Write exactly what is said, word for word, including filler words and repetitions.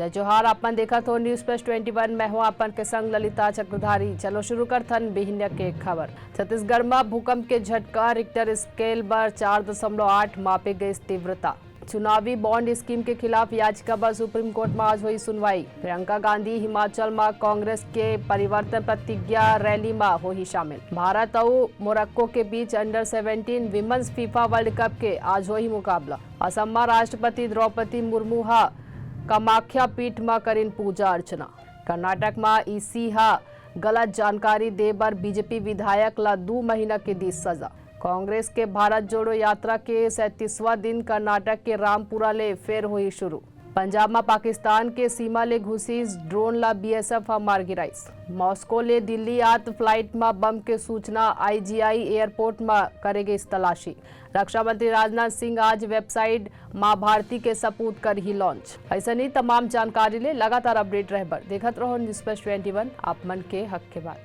जोहार, आप मन देखत हो News Plus twenty one, मैं हूं आप मन के संग ललिता चक्रधारी। चलो शुरू करथन बिहिनिया के खबर। छत्तीसगढ़ म भूकंप के झटका, Richter scale बर चार दशमलव आठ मापे गइस तीव्रता। चुनावी बॉन्ड स्कीम के खिलाफ याचिका बर सुप्रीम कोर्ट म आज होही सुनवाई। प्रियंका गांधी हिमाचल म कांग्रेस के परिवर्तन प्रतिज्ञा रैली म होही शामिल। भारत अउ मोरक्को के बीच under seventeen women's FIFA World Cup के आज होही मुकाबला। असम म राष्ट्रपति द्रौपदी मुर्मू ह कामाख्या पीठ म करिन पूजा अर्चना। कर्नाटक म ईसी ह गलत जानकारी दे बर बीजेपी विधायक ल दू महीना के दी सजा। कांग्रेस के भारत जोड़ो यात्रा के सैंतीसवां दिन कर्नाटक के रामपुरा ले फेर होही शुरू। पंजाब म पाकिस्तान के सीमा ले घुसिस ड्रोन ल बीएसएफ ह मार गिराइस। मॉस्को ले दिल्ली आत फ्लाइट म बम के सूचना, आईजीआई एयरपोर्ट म करे गिस तलाशी। रक्षा मंत्री राजनाथ सिंह आज वेबसाइट माँ भारती के सपूत करही लॉन्च। अइसने तमाम जानकारी ले लगातार अपडेट रहे बर देखत रहो News Plus twenty one, आप मन के हक के बात।